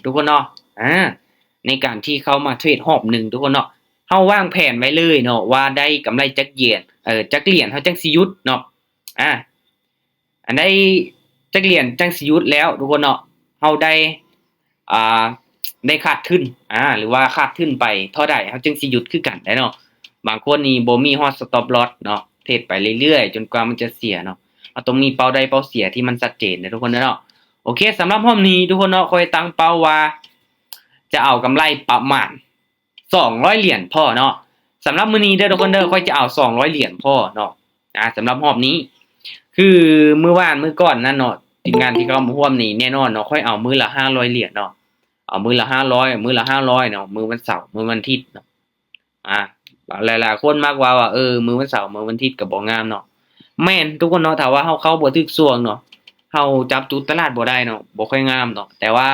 ທຸກຄົນເນາະ ອາ ໃນການທີ່ເຂົ້າມາເທຣດຮອບໜຶ່ງ ທຸກຄົນເນາະ ເຮົາວາງແຜນໄວ້ເລີຍເນາະ ວ່າໄດ້ກຳໄລຈັກຢຽນ ເອີ ຈັກຫຼຽນເຮົາຈັ່ງຊິຢຸດເນາະ ອາ ອັນໃດຈັກຫຼຽນຈັ່ງຊິຢຸດແລ້ວ ທຸກຄົນເນາະ ເຮົາໄດ້ ອ່າ ໄດ້ຂາດທຶນ ອາ ຫຼືວ່າຂາດທຶນໄປເທົ່າໃດ ເຮົາຈຶ່ງຊິຢຸດຄືກັນໄດ້ເນາະ. ບາງຄົນນີ້ບໍ່ມີຮອດ stop loss ເນາະ ເທຣດໄປເລື້ອຍໆ ຈົນກວ່າມັນຈະເສຍເນາະ. ເຮົາຕ້ອງມີເປົ້າໄດ້ເປົ້າເສຍທີ່ມັນຊັດເຈນເດີທຸກຄົນເດີເນາະ. ໂອເຄ ສຳລັບຮອບນີ້ທຸກຄົນເນາະ ຂ້ອຍຕັ້ງເປົ້າວ່າຈະເອົາກຳໄລປະມານ ສອງຮ້ອຍຫຼຽນພໍເນາະ. ສຳລັບມື້ນີ້ເດີທຸກຄົນເດີ ຂ້ອຍຈະເອົາສອງຮ້ອຍຫຼຽນພໍເນາະ. ອາ ສຳລັບຮອບນີ້ ຄືມື້ວານມື້ກ່ອນນັ້ນເນາະ ທີມງານທີ່ເຂົ້າມາຮ່ວມນີ້ ແນ່ນອນເນາະ ຂ້ອຍເອົາມື້ລະຫ້າຮ້ອຍຫຼຽນເນາະ. ເອົາມື້ລະຫ້າຮ້ອຍ ມື້ລະຫ້າຮ້ອຍເນາະ ມື້ວັນເສົາ ມື້ວັນທິດເນາະ. ອາ ຫຼາຍໆຄົນມັກວ່າ ວ່າ ເອີ ມື້ວັນເສົາ ມື້ວັນທິດກໍບໍ່ງາມເນາະ. ແມ່ນທຸກຄົນເນາະ ຖ້າວ່າເຮົາເຂົ້າບໍ່ຖືກຊ່ວງເນາະ ເຮົາຈັບຈຸດຕະຫຼາດບໍ່ໄດ້ເນາະ ບໍ່ຄ່ອຍງາມເນາະ. ແຕ່ວ່າ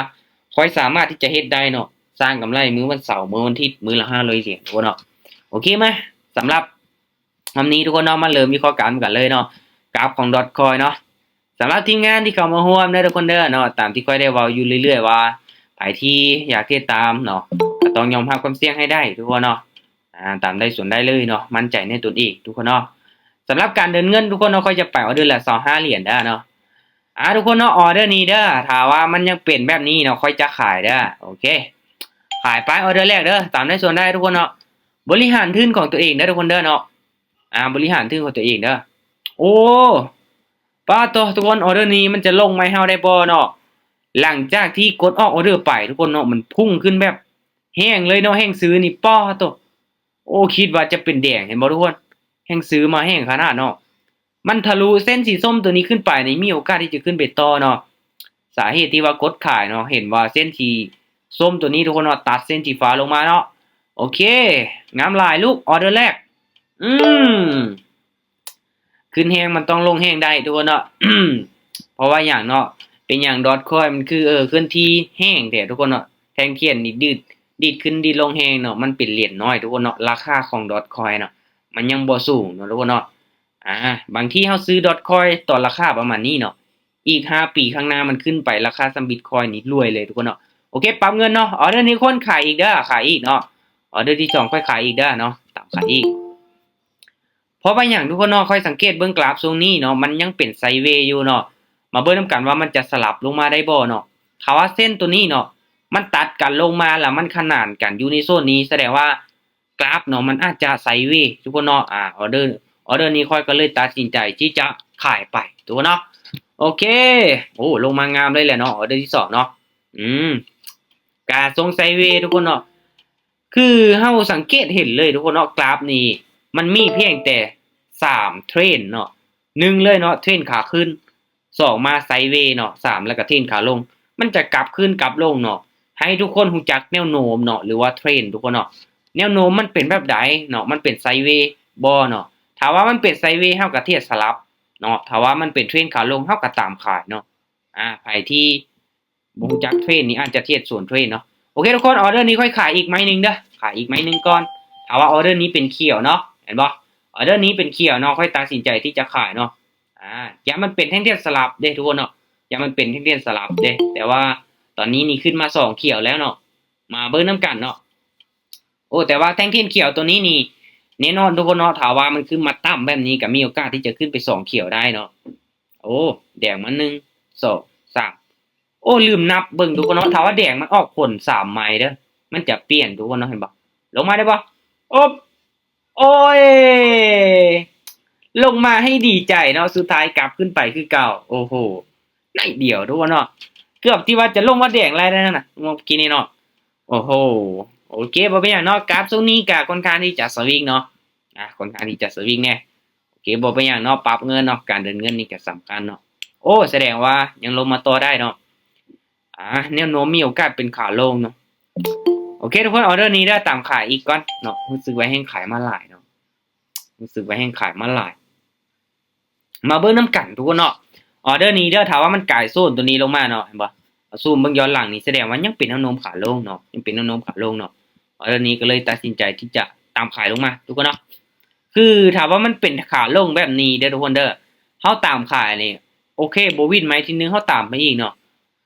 ຂ້ອຍສາມາດທີ່ຈະເຮັດໄດ້ເນາະ ສ້າງກຳໄລມື້ວັນເສົາ ມື້ວັນທິດ ມື້ລະຫ້າຮ້ອຍຫຼຽນທຸກຄົນເນາະ. ໂອເຄ ມາ ສຳລັບຮອບນີ້ທຸກຄົນເນາະ ມາເລີ່ມວິເຄາະການນຳກັນເລີຍເນາະ. ກາບຂອງ Dogecoin ເນາະ ສຳລັບທີມງານທີ່ເຂົ້າມາຮ່ວມເດີທຸກຄົນເດີເນາະ ຕາມທີ່ຂ້ອຍໄດ້ເວົ້າຢູ່ເລື້ອຍໆວ່າ ໃຜທີ່ຢາກເຮັດຕາມເນາະ ກໍຕ້ອງຍອມຮັບຄວາມສ່ຽງໃຫ້ໄດ້ທຸກຄົນເນາະ. ອາ ຕາມໄດ້ສ່ວນໄດ້ເລີຍເນາະ ໝັ້ນໃຈໃນຕົນເອງທຸກຄົນເນາະ. ສຳລັບການເດີນເງິນທຸກຄົນເນາະ ຂ້ອຍຈະໄປອອເດີລະຊາວຫ້າຫຼຽນເດີເນາະ. ອາ ທຸກຄົນເນາະ ອອເດີນີ້ເດີ ຖ້າວ່າມັນຍັງເປັນແບບນີ້ເນາະ ຂ້ອຍຈະຂາຍເດີ. ໂອເຄ ຂາຍໄປ ອອເດີແລກເດີ ຕາມໄດ້ສ່ວນໄດ້ທຸກຄົນເນາະ. ບໍລິຫານທຶນຂອງຕົວເອງເດີທຸກຄົນເດີເນາະ. ອາ ບໍລິຫານທຶນຂອງຕົວເອງເດີ. ໂອ້ ປາໂຕ ທຸກຄົນ ອອເດີນີ້ມັນຈະລົງມາໃຫ້ເຮົາໄດ້ບໍ່ເນາະ? ຫຼັງຈາກທີ່ກົດອອກອອເດີໄປທຸກຄົນເນາະ ມັນພຸ່ງຂຶ້ນແບບແຮງເລີຍເນາະ ແຮງຊື້ນີ້ ປາໂຕ ໂອ້ ຄິດວ່າຈະເປັນແດງ ເຫັນບໍ່ທຸກຄົນ ແຮງຊື້ມາແຮງຂະໜາດເນາະ. ມັນທະລຸເສັ້ນສີສົ້ມຕົວນີ້ຂຶ້ນໄປນີ້ ມີໂອກາດທີ່ຈະຂຶ້ນໄປຕໍ່ເນາະ. ສາເຫດທີ່ວ່າກົດຂາຍເນາະ ເຫັນວ່າເສັ້ນສີສົ້ມຕົວນີ້ທຸກຄົນເນາະ ຕັດເສັ້ນສີຟ້າລົງມາເນາະ. ໂອເຄ ງາມຫຼາຍລູກ ອອເດີແລກ ອືມ ຂຶ້ນແຮງມັນຕ້ອງລົງແຮງໄດ້ທຸກຄົນເນາະ. ເພາະວ່າຫຍັງເນາະ ເປັນຫຍັງ Dogecoin ມັນຄື ເອີ ເຄື່ອນທີ່ແຮງແທ້ທຸກຄົນເນາະ. ແທ່ງທຽນນີ້ດີດ ດີດຂຶ້ນດີດລົງແຮງເນາະ ມັນເປັນຫຼຽນນ້ອຍທຸກຄົນເນາະ. ລາຄາຂອງ Dogecoin ເນາະ ມັນຍັງບໍ່ສູງເນາະທຸກຄົນເນາະ. ອາ ບາງທີເຮົາຊື້ Dogecoin ຕອນລາຄາປະມານນີ້ເນາະ ອີກຫ້າປີຂ້າງໜ້າມັນຂຶ້ນໄປລາຄາສ່ຳ Bitcoin ນີ້ລວຍເລີຍທຸກຄົນເນາະ. ໂອເຄ ປັບເງິນເນາະ. ອອເດີນີ້ຄົນຂາຍອີກເດີ ຂາຍອີກເນາະ. ອອເດີທີສອງຂ້ອຍຂາຍອີກເດີເນາະ ຕາມຂາຍອີກ. ເພາະວ່າຫຍັງທຸກຄົນເນາະ ຂ້ອຍສັງເກດເບິ່ງກຣາຟຊ່ວງນີ້ເນາະ ມັນຍັງເປັນໄຊເວຢູ່ເນາະ. ມາເບິ່ງນຳກັນວ່າມັນຈະສະຫຼັບລົງມາໄດ້ບໍ່ເນາະ. ຖ້າວ່າເສັ້ນຕົວນີ້ເນາະ ມັນຕັດກັນລົງມາ ແລ້ວມັນຂະໜານກັນຢູ່ໃນໂຊນນີ້ ສະແດງວ່າກຣາຟເນາະ ມັນອາດຈະໄຊເວທຸກຄົນເນາະ. ອາ ອອເດີ ອອເດີນີ້ຂ້ອຍກໍເລີຍຕັດສິນໃຈທີ່ຈະຂາຍໄປທຸກຄົນເນາະ. ໂອເຄ ໂອ້ ລົງມາງາມເລີຍແຫຼະເນາະ ອອເດີທີສອງເນາະ. ອືມ ກະຊົງໄຊເວທຸກຄົນເນາະ. ຄືເຮົາສັງເກດເຫັນເລີຍທຸກຄົນເນາະ ກຣາຟນີ້ມັນມີພຽງແຕ່ສາມເທຣນເນາະ. ໜຶ່ງເລີຍເນາະ ເທຣນຂາຂຶ້ນ, ສອງມາໄຊເວເນາະ, ສາມແລ້ວກໍເທຣນຂາລົງ. ມັນຈະກັບຂຶ້ນກັບລົງເນາະ. ໃຫ້ທຸກຄົນຮູ້ຈັກແນວໂນ້ມເນາະ ຫຼືວ່າເທຣນທຸກຄົນເນາະ. ແນວໂນ້ມມັນເປັນແບບໃດເນາະ? ມັນເປັນໄຊເວບໍ່ເນາະ? ຖ້າວ່າມັນເປັນໄຊເວ ເຮົາກໍເທຣດສະຫຼັບເນາະ. ຖ້າວ່າມັນເປັນເທຣນຂາລົງ ເຮົາກໍຕາມຂາຍເນາະ. ອາ ໃຜທີ່ ບໍ່ຮູ້ຈັກເທຣນນີ້ ອາດຈະເທຣດສວນເທຣນເນາະ. ໂອເຄທຸກຄົນ ອອເດີນີ້ຂ້ອຍຂາຍອີກໄມ້ໜຶ່ງເດີ ຂາຍອີກໄມ້ໜຶ່ງກ່ອນ. ຖ້າວ່າອອເດີນີ້ເປັນຂຽວເນາະ ເຫັນບໍ່ ອອເດີນີ້ເປັນຂຽວເນາະ ຂ້ອຍຕັດສິນໃຈທີ່ຈະຂາຍເນາະ. ອາ ຢ່າມັນເປັນແທ່ງທຽນສະຫຼັບເດ້ທຸກຄົນເນາະ ຢ່າມັນເປັນແທ່ງທຽນສະຫຼັບເດ້. ແຕ່ວ່າຕອນນີ້ນີ້ຂຶ້ນມາສອງຂຽວແລ້ວເນາະ ມາເບິ່ງນຳກັນເນາະ. ໂອ້ ແຕ່ວ່າແທ່ງທຽນຂຽວຕົວນີ້ນີ້ ແນ່ນອນທຸກຄົນເນາະ ຖ້າວ່າມັນຂຶ້ນມາຕ່ຳແບບນີ້ ກໍມີໂອກາດທີ່ຈະຂຶ້ນໄປສອງຂຽວໄດ້ເນາະ. ໂອ້ ແດງມາໜຶ່ງ ສອງ ສາມ ໂອ້ ລືມນັບເບິ່ງທຸກຄົນເນາະ ຖ້າວ່າແດງມັນອອກຜົນສາມໄມ້ເດີ ມັນຈະປ່ຽນທຸກຄົນເນາະ ເຫັນບໍ່? ລົງມາໄດ້ບໍ່? ໂອບ ໂອ້ຍ ລົງມາໃຫ້ດີໃຈເນາະ ສຸດທ້າຍກັບຂຶ້ນໄປຄືເກົ່າ. ໂອ້ໂຫ ໜ້ອຍດຽວທຸກຄົນເນາະ ເກືອບທີ່ວ່າຈະລົງມາແດງໄລ່ແລ້ວນັ້ນນະ ເມື່ອກີ້ນີ້ເນາະ. ໂອ້ໂຫ ໂອເຄ ບໍ່ເປັນຫຍັງເນາະ ກາບຊ່ວງນີ້ກະຄ່ອນຂ້າງທີ່ຈະສະວິງເນາະ ອາ ຄ່ອນຂ້າງທີ່ຈະສະວິງແດ່. ໂອເຄ ບໍ່ເປັນຫຍັງເນາະ ປັບເງິນເນາະ ການເດີນເງິນນີ້ກະສຳຄັນເນາະ. ໂອ້ ສະແດງວ່າຍັງລົງມາຕໍ່ໄດ້ເນາະ. ອາ ແນວໂນ້ມມີໂອກາດເປັນຂາລົງເນາະ. ໂອເຄທຸກຄົນ ອອເດີນີ້ເດີ ຕາມຂາຍອີກກ່ອນເນາະ ຮູ້ສຶກວ່າແຮ່ງຂາຍມາຫຼາຍເນາະ ຮູ້ສຶກວ່າແຮ່ງຂາຍມາຫຼາຍ. ມາເບິ່ງນຳກັນທຸກຄົນເນາະ ອອເດີນີ້ເດີ ຖ້າວ່າມັນກາຍໂຊນຕົວນີ້ລົງມາເນາະ ເຫັນບໍ່ ເຮົາຊູມເບິ່ງຍ້ອນຫຼັງນີ້ ສະແດງວ່າຍັງເປັນແນວໂນ້ມຂາລົງເນາະ ຍັງເປັນແນວໂນ້ມຂາລົງເນາະ. ອອເດີນີ້ກໍເລີຍຕັດສິນໃຈທີ່ຈະຕາມຂາຍລົງມາທຸກຄົນເນາະ. ຄືຖ້າວ່າມັນເປັນຂາລົງແບບນີ້ເດີທຸກຄົນເດີ ເຮົາຕາມຂາຍນີ້ ໂອເຄ ບໍ່ວິນໄມ້ທີໜຶ່ງ ເຮົາຕາມໄປອີກເນາະ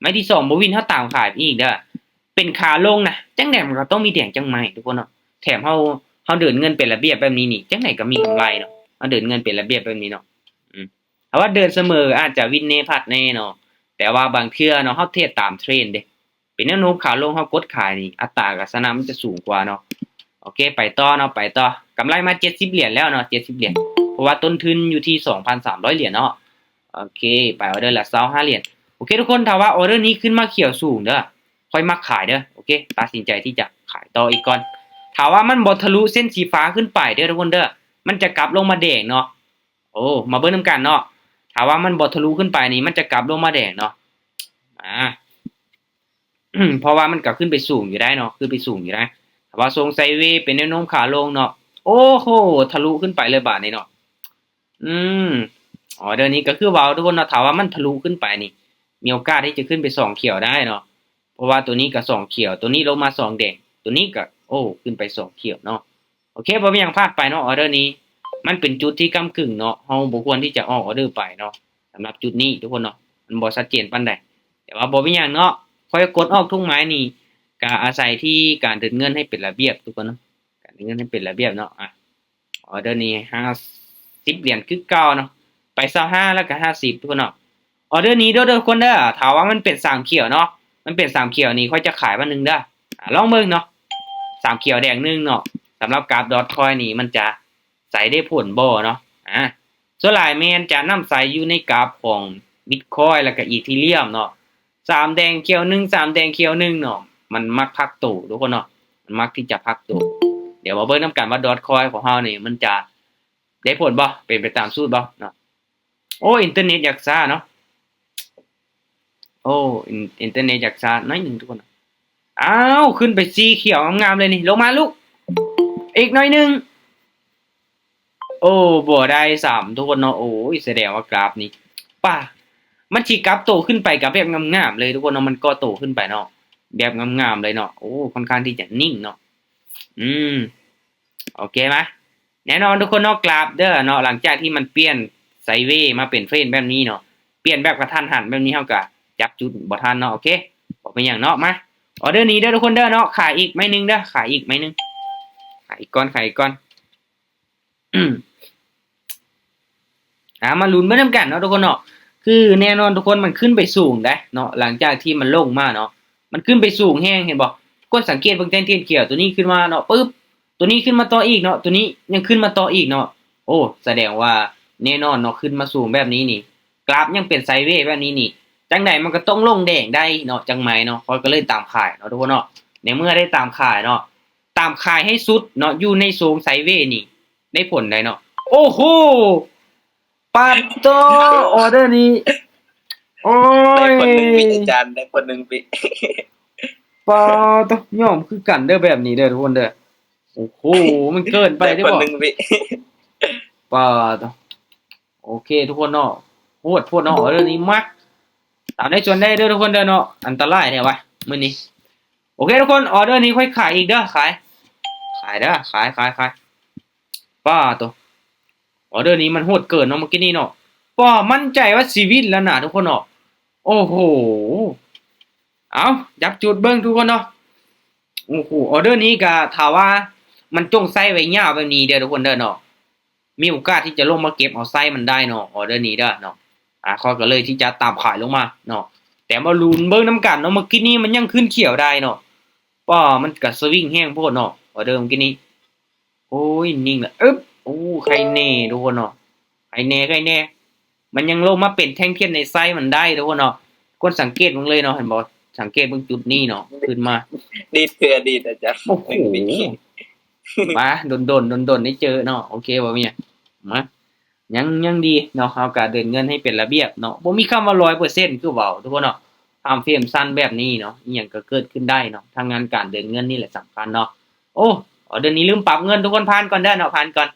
ໄມ້ທີສອງບໍ່ວິນ ເຮົາຕາມຂາຍໄປອີກເດີ. ເປັນຂາລົງນະ ຈັ່ງໃດມັນກໍຕ້ອງມີແດງຈັກໄມ້ທຸກຄົນເນາະ. ແຖມເຮົາ ເຮົາເດີນເງິນເປັນລະບຽບແບບນີ້ນີ້ ຈັ່ງໃດກໍມີກຳໄລເນາະ. ເຮົາເດີນເງິນເປັນລະບຽບແບບນີ້ເນາະ. ອືມ ຖ້າວ່າເດີນສະເໝີ ອາດຈະວິນແດ່ພາດແດ່ເນາະ, ແຕ່ວ່າບາງເທື່ອເນາະ ເຮົາເທຣດຕາມເທຣນເດ້. ເປັນແນວໂນ້ມຂາລົງ ເຮົາກົດຂາຍນີ້ ອັດຕາການຊະນະມັນຈະສູງກວ່າເນາະ. ໂອເຄ ໄປຕໍ່ເນາະ ໄປຕໍ່. ກຳໄລມາເຈັດສິບຫຼຽນແລ້ວເນາະ ເຈັດສິບຫຼຽນ ເພາະວ່າຕົ້ນທຶນຢູ່ທີ່ສອງພັນສາມຮ້ອຍຫຼຽນເນາະ. ໂອເຄ ໄປອອເດີລະຊາວຫ້າຫຼຽນ. ໂອເຄທຸກຄົນ ຖ້າວ່າອອເດີນີ້ຂຶ້ນມາຂຽວສູງເດີ ຂ້ອຍມັກຂາຍເດີ. ໂອເຄ ຕັດສິນໃຈທີ່ຈະຂາຍຕໍ່ອີກກ່ອນ. ຖ້າວ່າມັນບໍ່ທະລຸເສັ້ນສີຟ້າຂຶ້ນໄປເດີທຸກຄົນເດີ ມັນຈະກັບລົງມາແດງເນາະ. ໂອ້ ມາເບິ່ງນຳກັນເນາະ ຖ້າວ່າມັນບໍ່ທະລຸຂຶ້ນໄປນີ້ ມັນຈະກັບລົງມາແດງເນາະ. ອາ ເພາະວ່າມັນກໍຂຶ້ນໄປສູງຢູ່ໄດ໋ເນາະ ຂຶ້ນໄປສູງຢູ່ໄດ໋. ຖ້າວ່າຊົງໄຊເວ ເປັນແນວໂນ້ມຂາລົງເນາະ. ໂອ້ໂຫ ທະລຸຂຶ້ນໄປເລີຍບາດນີ້ເນາະ. ອືມ ອໍເດີນີ້ກໍຄືເວົ້າທຸກຄົນເນາະ ຖ້າວ່າມັນທະລຸຂຶ້ນໄປນີ້ ມີໂອກາດທີ່ຈະຂຶ້ນໄປສອງຂຽວໄດ້ເນາະ. ເພາະວ່າໂຕນີ້ກໍສອງຂຽວ ໂຕນີ້ລົງມາສອງແດງ ໂຕນີ້ກໍ ໂອ້ ຂຶ້ນໄປສອງຂຽວເນາະ. ໂອເຄ ບໍ່ມີຫຍັງ ພາດໄປເນາະ ອອເດີນີ້. ມັນເປັນຈຸດທີ່ກ້ຳກຶ່ງເນາະ ເຮົາບໍ່ຄວນທີ່ຈະອອກອອເດີໄປເນາະ ສຳລັບຈຸດນີ້ທຸກຄົນເນາະ ມັນບໍ່ຊັດເຈນປານໃດ. ແຕ່ວ່າບໍ່ມີຫຍັງເນາະ ຂ້ອຍກົດອອກທຸກໄມ້ນີ້ ກະອາໄສທີ່ການເດີນເງິນໃຫ້ເປັນລະບຽບທຸກຄົນເນາະ ການເດີນເງິນໃຫ້ເປັນລະບຽບເນາະ. ອາ ອອເດີນີ້ຫ້າສິບຫຼຽນຄືເກົ່າເນາະ ໄປຊາວຫ້າ ແລ້ວກໍຫ້າສິບທຸກຄົນເນາະ. ອອເດີນີ້ເດີ ເດີທຸກຄົນເດີ ຖ້າວ່າມັນເປັນສາມຂຽວເນາະ ມັນເປັນສາມຂຽວນີ້ ຂ້ອຍຈະຂາຍບາດໜຶ່ງເດີ. ອາ ລອງເບິ່ງເນາະ ສາມຂຽວແດງໜຶ່ງເນາະ. ສຳລັບກາບດອດຄອຍນີ້ ມັນຈະໃຊ້ໄດ້ຜົນບໍ່ເນາະ. ອາ ສ່ວນຫຼາຍແມ່ນຈະນຳໃຊ້ຢູ່ໃນກາບຂອງບິດຄອຍ ແລ້ວກໍອີເທຣຽມເນາະ. ສາມແດງຂຽວໜຶ່ງ ສາມແດງຂຽວໜຶ່ງເນາະ ມັນມັກພັກໂຕທຸກຄົນເນາະ ມັນມັກທີ່ຈະພັກໂຕ. ດຽວມາເບິ່ງນຳກັນວ່າດອດຄອຍຂອງເຮົານີ້ ມັນຈະໄດ້ຜົນບໍ່ ເປັນໄປຕາມສູດບໍ່ເນາະ. ໂອ້ ອິນເຕີເນັດຢາກຊ້າເນາະ ໂອ້ ອິນ ອິນເຕີເນັດຢາກຊ້າໜ້ອຍໜຶ່ງທຸກຄົນ. ອ້າວ ຂຶ້ນໄປສີຂຽວງາມໆເລີຍນີ້ ລົງມາລູກ ອີກໜ້ອຍໜຶ່ງ. ໂອ້ ບໍ່ໄດ້ຊ້ຳທຸກຄົນເນາະ. ໂອ້ຍ ສະແດງວ່າກາບນີ້ ປ້າ ມັນຊິກັບໂຕຂຶ້ນໄປກັບແບບງາມໆເລີຍທຸກຄົນເນາະ ມັນກໍໂຕຂຶ້ນໄປເນາະ ແບບງາມໆເລີຍເນາະ. ໂອ້ ຄ່ອນຂ້າງທີ່ຈະນິ່ງເນາະ. ອືມ ໂອເຄ ມາ ແນ່ນອນທຸກຄົນເນາະ ກາບເດີເນາະ ຫຼັງຈາກທີ່ມັນປ່ຽນໄຊເວມາເປັນເທຣນແບບນີ້ເນາະ ປ່ຽນແບບກະທັນຫັນແບບນີ້ ເຮົາກະຈັບຈຸດບໍ່ທັນເນາະ. ໂອເຄ ບໍ່ເປັນຫຍັງເນາະ. ມາ ອອເດີນີ້ເດີທຸກຄົນເດີເນາະ ຂາຍອີກໄມ້ໜຶ່ງເດີ ຂາຍອີກໄມ້ໜຶ່ງ ຂາຍອີກກ່ອນ ຂາຍອີກກ່ອນ. ອາ ມາລຸ້ນເບິ່ງນຳກັນເນາະທຸກຄົນເນາະ ຄືແນ່ນອນທຸກຄົນ ມັນຂຶ້ນໄປສູງໄດ໋ເນາະ ຫຼັງຈາກທີ່ມັນລົງມາເນາະ ມັນຂຶ້ນໄປສູງແຮງ ເຫັນບໍ່? ທຸກຄົນສັງເກດເບິ່ງແທ່ງທຽນຂຽວໂຕນີ້ຂຶ້ນມາເນາະ ປຶບ ໂຕນີ້ຂຶ້ນມາຕໍ່ອີກເນາະ ໂຕນີ້ຍັງຂຶ້ນມາຕໍ່ອີກເນາະ. ໂອ້ ສະແດງວ່າແນ່ນອນເນາະ ຂຶ້ນມາສູງແບບນີ້ນີ້ ກາບຍັງເປັນໄຊເວແບບນີ້ນີ້ ຈັ່ງໃດມັນກໍຕ້ອງລົງແດງໄດ້ເນາະ ຈັກໄມ້ເນາະ. ຂ້ອຍກໍເລີຍຕາມຂາຍເນາະທຸກຄົນເນາະ. ໃນເມື່ອໄດ້ຕາມຂາຍເນາະ ຕາມຂາຍໃຫ້ສຸດເນາະ ຢູ່ໃນໂຊນໄຊເວນີ້ ໄດ້ຜົນໄດ໋ເນາະ. ໂອ້ໂຫ ປາດໂຕ ອອເດີນີ້ ໂອ້ຍ ໄດ້ຜົນໜຶ່ງວິ ອາຈານ ໄດ້ຜົນໜຶ່ງວິ. ປາດໂຕ ຍອມຄືກັນເດີ ແບບນີ້ເດີທຸກຄົນເດີ. ໂອ້ໂຫ ມັນເກີນໄປເດີ ໄດ້ຜົນໜຶ່ງວິ. ປາດໂຕ ໂອເຄທຸກຄົນເນາະ ໂຫດໂພດເນາະ ອອເດີນີ້ ມາ ຕາມໄດ້ສ່ວນໄດ້ເດີທຸກຄົນເດີເນາະ. ອັນຕະລາຍແທ້ວະມື້ນີ້. ໂອເຄທຸກຄົນ ອອເດີນີ້ຂ້ອຍຂາຍອີກເດີ ຂາຍ ຂາຍເດີ ຂາຍ ຂາຍ ຂາຍ. ປາດໂຕ ອອເດີນີ້ມັນໂຫດເກີນເນາະ ເມື່ອກີ້ນີ້ເນາະ. ປາ ໝັ້ນໃຈວ່າຊີວິດແລ້ວນະທຸກຄົນເນາະ. ໂອ້ໂຫ ເອົາ ຈັບຈຸດເບິ່ງທຸກຄົນເນາະ. ໂອ້ໂຫ ອອເດີນີ້ກະຖ້າວ່າມັນຈົ່ງໃຊ້ໄວ້ຍາວແບບນີ້ເດີທຸກຄົນເດີເນາະ ມີໂອກາດທີ່ຈະລົງມາເກັບເອົາໄຊມັນໄດ້ເນາະ ອອເດີນີ້ເດີເນາະ. ອາ ຂ້ອຍກໍເລີຍທີ່ຈະຕາມຂາຍລົງມາເນາະ ແຕ່ມາລຸ້ນເບິ່ງນຳກັນເນາະ. ເມື່ອກີ້ນີ້ມັນຍັງຂຶ້ນຂຽວໄດ້ເນາະ. ປາ ມັນກະສະວິງແຮງໂພດເນາະ ອອເດີມື້ກີ້ນີ້. ໂອ້ຍ ນິ່ງລະ ອຶບ ໂອ້ ໄຄແນ່ທຸກຄົນເນາະ ໄຄແນ່ ໄຄແນ່. ມັນຍັງລົງມາເປັນແທ່ງທຽນໃນໄຊມັນໄດ້ທຸກຄົນເນາະ. ຄົນສັງເກດເບິ່ງເລີຍເນາະ ເຫັນບໍ່? ສັງເກດເບິ່ງຈຸດນີ້ເນາະ ຂຶ້ນມາ ດີດຄືອະດີດອາຈານ. ໂອ້ໂຫ ມາ ດົນໆ ດົນໆ ໄດ້ເຈີເນາະ. ໂອເຄ ບໍ່ມີຫຍັງ ມາ ຍັງ ຍັງດີເນາະ ເຮົາກະເດີນເງິນໃຫ້ເປັນລະບຽບເນາະ ບໍ່ມີຄຳວ່າຮ້ອຍເປີເຊັນຄືເວົ້າທຸກຄົນເນາະ. ທາມເຟຣມສັ້ນແບບນີ້ເນາະ ອີ່ຫຍັງກໍເກີດຂຶ້ນໄດ້ເນາະ ທາງງານການເດີນເງິນນີ້ແຫຼະສຳຄັນເນາະ. ໂອ້ ເດືອນນີ້ລືມປັບເງິນ ທຸກຄົນ ຜ່ານກ່ອນເດີເນາະ ຜ່ານກ່ອນ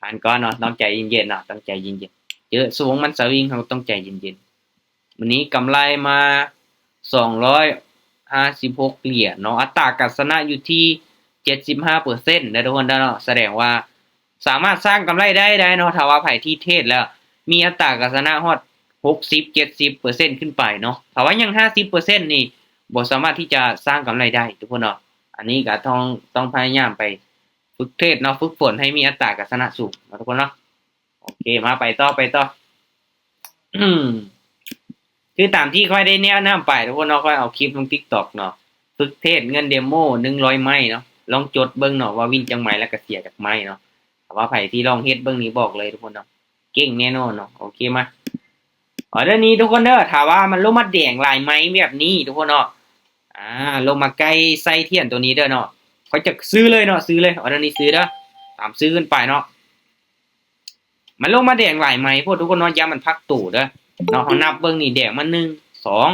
ຜ່ານກ່ອນເນາະ ຕ້ອງໃຈເຢັນໆເນາະ ຕ້ອງໃຈເຢັນໆ. ເຈີຊ່ວງມັນສະວິງ ເຮົາຕ້ອງໃຈເຢັນໆ. ມື້ນີ້ກຳໄລມາສອງຮ້ອຍຫ້າສິບຫົກຫຼຽນເນາະ ອັດຕາການຊະນະຢູ່ທີ່ເຈັດສິບຫ້າເປີເຊັນເດີທຸກຄົນເດີເນາະ ສະແດງວ່າ ສາມາດສ້າງກຳໄລໄດ້ໄດ໋ເນາະ. ຖ້າວ່າໃຜທີ່ເທຣດແລ້ວມີອັດຕາການຊະນະຮອດຫົກສິບ ເຈັດສິບເປີເຊັນຂຶ້ນໄປເນາະ ຖ້າວ່າຍັງຫ້າສິບເປີເຊັນນີ້ ບໍ່ສາມາດທີ່ຈະສ້າງກຳໄລໄດ້ທຸກຄົນເນາະ. ອັນນີ້ກໍຕ້ອງ ຕ້ອງພະຍາຍາມໄປຝຶກເທຣດເນາະ, ຝຶກຝົນໃຫ້ມີອັດຕາການຊະນະສູງເນາະທຸກຄົນເນາະ. ໂອເຄ ມາໄປຕໍ່ ໄປຕໍ່. ຄືຕາມທີ່ຂ້ອຍໄດ້ແນະນຳໄປທຸກຄົນເນາະ, ຂ້ອຍເອົາຄລິບລົງ TikTok ເນາະ, ຝຶກເທຣດເງິນເດໂມໜຶ່ງຮ້ອຍໄມ້ເນາະ. ລອງຈົດເບິ່ງເນາະວ່າວິນຈັກໄມ້ ແລ້ວກໍເສຍຈັກໄມ້ເນາະ. ຖ້າວ່າໃຜທີ່ລອງເຮັດເບິ່ງນີ້ ບອກເລີຍທຸກຄົນເນາະ, ເກັ່ງແນ່ນອນເນາະ. ໂອເຄ ມາ ອໍເດີນີ້ທຸກຄົນເດີ, ຖ້າວ່າມັນລົງມາແດງຫຼາຍໄມ້ແບບນີ້ທຸກຄົນເນາະ, ອາ ລົງມາໃກ້ໄສ້ທຽນໂຕນີ້ເດີເນາະ, ຂ້ອຍຈະຊື້ເລີຍເນາະ, ຊື້ເລີຍ. ອໍເດີນີ້ຊື້ເດີ, ຕາມຊື້ຂຶ້ນໄປເນາະ. ມັນລົງມາແດງຫຼາຍໄມ້ໂພດທຸກຄົນເນາະ, ຢ້ານມັນພັກໂຕເດີເນາະ. ເຮົານັບເບິ່ງນີ້ ແດງມາໜຶ່ງ ສອງ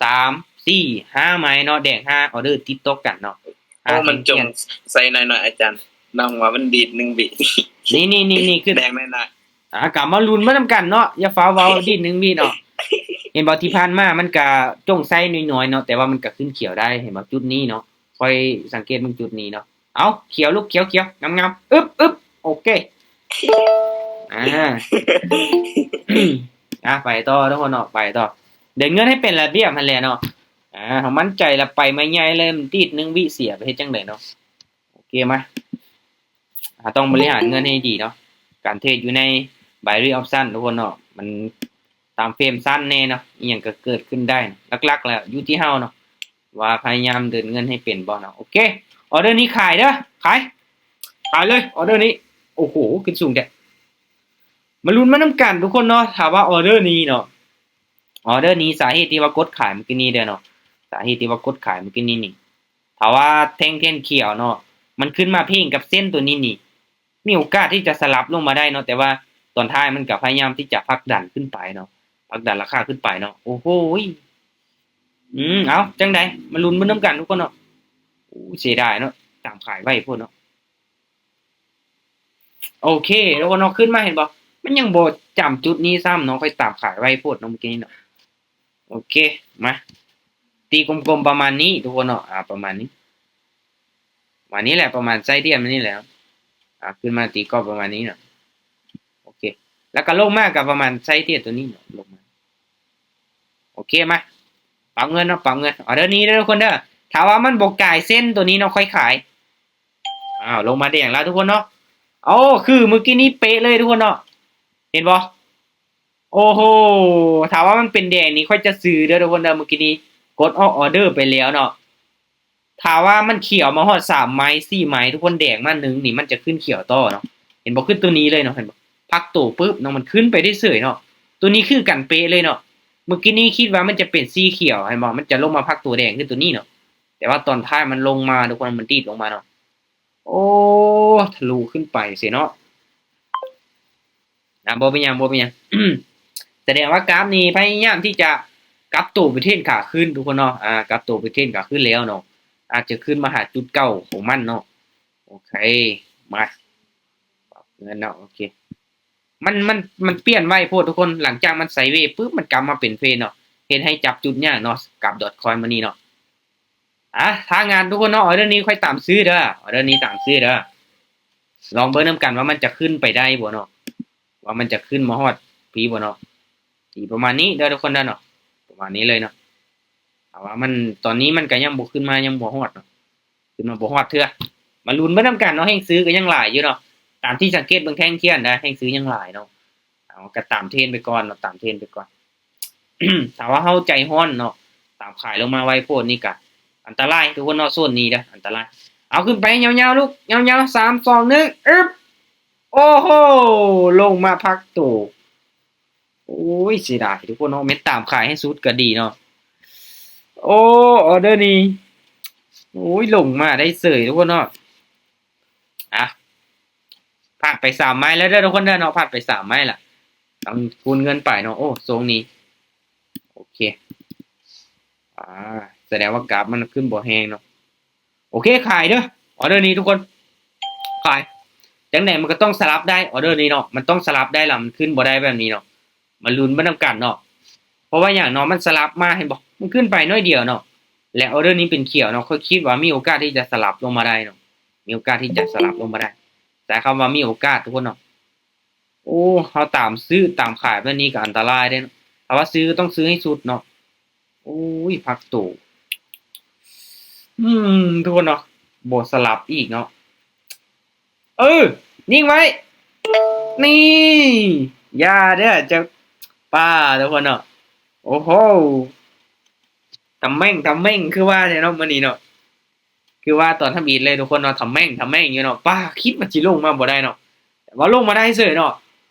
ສາມ ສີ່ ຫ້າໄມ້ເນາະ, ແດງຫ້າອໍເດີຕິດຕໍ່ກັນເນາະ. ໂອ້ ຫ້າ ມັນຈົ່ງ ແທ່ງທຽນ ໃສ່ໜ້ອຍໆ ອາຈານ, ນ້ອງວ່າມັນດີດໜຶ່ງວິ. ນີ້ໆໆໆ ຄືແດງໜ້ອຍໆ. ອາ ກໍມາລຸ້ນໄປນຳກັນເນາະ, ຢ່າຟ້າວເວົ້າ ດີດໜຶ່ງວິເນາະ. ເຫັນບໍ່ ທີ່ຜ່ານມາມັນກະຈົ່ງໃສ່ນ້ອຍໆເນາະ, ແຕ່ວ່າມັນກະຂຶ້ນຂຽວໄດ້. ເຫັນບໍ່ ຈຸດນີ້ເນາະ, ຂ້ອຍສັງເກດເບິ່ງຈຸດນີ້ເນາະ. ເອົາ ຂຽວລູກ ຂຽວໆ ງາມໆ. ອຶບ ອຶບ ໂອເຄ ອາ ອາ ໄປຕໍ່ທຸກຄົນເນາະ, ໄປຕໍ່. ເດີນເງິນໃຫ້ເປັນລະບຽບຫັ້ນແຫຼະເນາະ. ອາ ເຮົາໝັ້ນໃຈລະໄປໄມ້ໃຫຍ່ເລີຍ, ມັນດີດໜຶ່ງວິເສຍ ໄປເຮັດຈັ່ງໃດເນາະ. ໂອເຄ ມາ ເຮົາຕ້ອງບໍລິຫານເງິນໃຫ້ດີເນາະ. ການເທຣດຢູ່ໃນ binary option ທຸກຄົນເນາະ, ມັນຕາມເຟຣມສັ້ນແດ່ເນາະ, ອີ່ຫຍັງກໍເກີດຂຶ້ນໄດ້. ຫຼັກໆແລ້ວຢູ່ທີ່ເຮົາເນາະ ວ່າພະຍາຍາມເດີນເງິນໃຫ້ເປັນບໍ່ເນາະ. ໂອເຄ ອໍເດີນີ້ຂາຍເດີ, ຂາຍ ຂາຍເລີຍ ອໍເດີນີ້. ໂອ້ໂຫ ຂຶ້ນສູງແທ້. ມາລຸ້ນມານຳກັນທຸກຄົນເນາະ, ຖ້າວ່າອໍເດີນີ້ເນາະ, ອໍເດີນີ້ ສາເຫດທີ່ວ່າກົດຂາຍມື້ກີ້ນີ້ເດີເນາະ, ສາເຫດທີ່ວ່າກົດຂາຍມື້ກີ້ນີ້ນີ້ ຖ້າວ່າແທ່ງທຽນຂຽວເນາະ ມັນຂຶ້ນມາເພງກັບເສັ້ນໂຕນີ້ນີ້ ມີໂອກາດທີ່ຈະສະຫຼັບລົງມາໄດ້ເນາະ, ແຕ່ວ່າຕອນທ້າຍມັນກໍພະຍາຍາມທີ່ຈະຜັກດັນຂຶ້ນໄປເນາະ, ຜັກດັນລາຄາຂຶ້ນໄປເນາະ. ໂອ້ໂຫ ອືມ ເອົາ ຈັ່ງໃດ ມາລຸ້ນເບິ່ງນຳກັນທຸກຄົນເນາະ. ໂອ້ ເສຍດາຍເນາະ, ຕາມຂາຍໄວໂພດເນາະ. ໂອເຄ ທຸກຄົນເນາະ, ຂຶ້ນມາເຫັນບໍ່, ມັນຍັງບໍ່ຈຳຈຸດນີ້ຊ້ຳເນາະ, ຂ້ອຍຕາມຂາຍໄວໂພດເນາະ ມື້ກີ້ນີ້ເນາະ. ໂອເຄ ມາ ຕີກົມໆປະມານນີ້ທຸກຄົນເນາະ, ອາ ປະມານນີ້ ປະມານນີ້ແຫຼະ, ປະມານໄສ້ທຽນມັນນີ້ແຫຼະ. ອາ ຂຶ້ນມາຕີກອບປະມານນີ້ເນາະ. ໂອເຄ ແລ້ວກໍລົງມາກໍປະມານໄສ້ທຽນໂຕນີ້ເນາະ, ລົງມາ. ໂອເຄ ມາ ປັບເງິນເນາະ, ປັບເງິນ. ອໍເດີນີ້ເດີທຸກຄົນເດີ, ຖ້າວ່າມັນບໍ່ກາຍເສັ້ນໂຕນີ້ເນາະ ຂ້ອຍຂາຍ. ອ້າວ ລົງມາແດງແລ້ວທຸກຄົນເນາະ. ໂອ້ ຄືມື້ກີ້ນີ້ເປະເລີຍທຸກຄົນເນາະ, ເຫັນບໍ່? ໂອ້ໂຫ ຖ້າວ່າມັນເປັນແດງນີ້ ຂ້ອຍຈະຊື້ເດີທຸກຄົນເດີ. ມື້ກີ້ນີ້ກົດອອກອໍເດີໄປແລ້ວເນາະ. ຖ້າວ່າມັນຂຽວມາຮອດສາມໄມ້ ສີ່ໄມ້ ທຸກຄົນ, ແດງມາໜຶ່ງນີ້ ມັນຈະຂຶ້ນຂຽວຕໍ່ເນາະ. ເຫັນບໍ່? ຂຶ້ນໂຕນີ້ເລີຍເນາະ, ເຫັນບໍ່? ພັກໂຕປຶບເນາະ, ມັນຂຶ້ນໄປໄດ້ເສີຍເນາະ. ໂຕນີ້ຄືກັນເປະເລີຍເນາະ. ມື້ກີ້ນີ້ຄິດວ່າມັນຈະເປັນສີຂຽວ, ເຫັນບໍ່? ມັນຈະລົງມາພັກໂຕແດງຄືໂຕນີ້ເນາະ, ແຕ່ວ່າຕອນທ້າຍມັນລົງມາທຸກຄົນ, ມັນດີດລົງມາເນາະ. ໂອ້ ທະລຸຂຶ້ນໄປເສຍເນາະ. ນະ ບໍ່ເປັນຫຍັງ ບໍ່ເປັນຫຍັງ. ສະແດງວ່າກາຟນີ້ພະຍາຍາມທີ່ຈະກັບໂຕໄປເທຣນຂາຂຶ້ນທຸກຄົນເນາະ, ອາ ກັບໂຕໄປເທຣນຂາຂຶ້ນແລ້ວເນາະ, ອາດຈະຂຶ້ນມາຫາຈຸດເກົ່າຂອງມັນເນາະ. ໂອເຄ ມາ ປັບເງິນເນາະ. ໂອເຄ ມັນ ມັນ ມັນປ່ຽນໄວໂພດທຸກຄົນ, ຫຼັງຈາກມັນໄຊເວປຶບ ມັນກັບມາເປັນເທຣນເນາະ, ເຮັດໃຫ້ຈັບຈຸດຍາກເນາະ ກັບ Dogecoin ມື້ນີ້ເນາະ. ອາ ຖ້າງານທຸກຄົນເນາະ, ອໍເດີນີ້ຂ້ອຍຕາມຊື້ເດີ, ອໍເດີນີ້ຕາມຊື້ເດີ. ລອງເບິ່ງນຳກັນວ່າມັນຈະຂຶ້ນໄປໄດ້ບໍ່ເນາະ, ວ່າມັນຈະຂຶ້ນມາຮອດພີ້ບໍ່ເນາະ. ຕີປະມານນີ້ເດີທຸກຄົນເດີເນາະ, ປະມານນີ້ເລີຍເນາະ. ຖ້າວ່າມັນ ຕອນນີ້ມັນກໍຍັງບໍ່ຂຶ້ນມາ, ຍັງບໍ່ຮອດເນາະ, ຂຶ້ນມາບໍ່ຮອດເທື່ອ. ມາລຸ້ນເບິ່ງນຳກັນເນາະ, ແຮງຊື້ກໍຍັງຫຼາຍຢູ່ເນາະ. ຕາມທີ່ສັງເກດເບິ່ງແທ່ງທຽນນະ, ແຮງຊື້ຍັງຫຼາຍເນາະ. ເອົາ ກໍຕາມເທຣນໄປກ່ອນເນາະ, ຕາມເທຣນໄປກ່ອນ. ຖ້າວ່າເຮົາໃຈຮ້ອນເນາະ, ຕາມຂາຍລົງມາໄວໂພດນີ້ກະອັນຕະລາຍທຸກຄົນເນາະ, ໂຊນນີ້ເດີ ອັນຕະລາຍ. ເອົາ ຂຶ້ນໄປຍາວໆລູກ, ຍາວໆ ສາມ ສອງ ໜຶ່ງ ອຶບ. ໂອ້ໂຫ ລົງມາພັກໂຕ. ໂອ້ຍ ເສຍດາຍທຸກຄົນເນາະ, ແມ່ນຕາມຂາຍໃຫ້ສຸດກໍດີເນາະ. ໂອ້ ອໍເດີນີ້ ໂອ້ຍ ລົງມາໄດ້ເສີຍທຸກຄົນເນາະ. ອ່ະ ພາດໄປສາມໄມ້ແລ້ວເດີທຸກຄົນເດີເນາະ, ພາດໄປສາມໄມ້ລະ ຕ້ອງຄູນເງິນໄປເນາະ. ໂອ້ ຊົງນີ້ ໂອເຄ ອ່າ ສະແດງວ່າກາຟມັນຂຶ້ນບໍ່ແຮງເນາະ. ໂອເຄ ຂາຍເດີ ອໍເດີນີ້ທຸກຄົນ ຂາຍ. ຈັ່ງໃດມັນກໍຕ້ອງສະຫຼັບໄດ້ ອໍເດີນີ້ເນາະ, ມັນຕ້ອງສະຫຼັບໄດ້ລະ ມັນຂຶ້ນບໍ່ໄດ້ແບບນີ້ເນາະ. ມາລຸ້ນໄປນຳກັນເນາະ, ເພາະວ່າຫຍັງເນາະ, ມັນສະຫຼັບມາ ເຫັນບໍ່, ມັນຂຶ້ນໄປໜ້ອຍດຽວເນາະ ແລະ ອໍເດີນີ້ເປັນຂຽວເນາະ. ຂ້ອຍຄິດວ່າມີໂອກາດທີ່ຈະສະຫຼັບລົງມາໄດ້ເນາະ, ມີໂອກາດທີ່ຈະສະຫຼັບລົງມາໄດ້. ໃຊ້ຄຳວ່າມີໂອກາດທຸກຄົນເນາະ. ໂອ້ ເຮົາຕາມຊື້ຕາມຂາຍແບບນີ້ກໍອັນຕະລາຍເດ້ເນາະ, ຖ້າວ່າຊື້ກໍຕ້ອງຊື້ໃຫ້ສຸດເນາະ. ໂອ້ຍ ພັກໂຕ ອືມ ທຸກຄົນເນາະ ບໍ່ສະຫຼັບອີກເນາະ. ເອີ ຍິງໄວ້ ນີ້ ຢ່າເດີ້ ຈະ ປ້າ ທຸກຄົນເນາະ. ໂອ້ໂຫ ຕຳແໝ່ງ ຕຳແໝ່ງ ຄືວ່າແທ້ເນາະ ມື້ນີ້ເນາະ. ຄືວ່າຕອນທຳອິດເລີຍ ທຸກຄົນເນາະ ຕຳແໝ່ງ ຕຳແໝ່ງຢູ່ເນາະ. ປ້າ ຄິດວ່າຊິລົງມາບໍ່ໄດ້ເນາະ ແຕ່ວ່າລົງມາໄດ້ເສີຍເນາະ.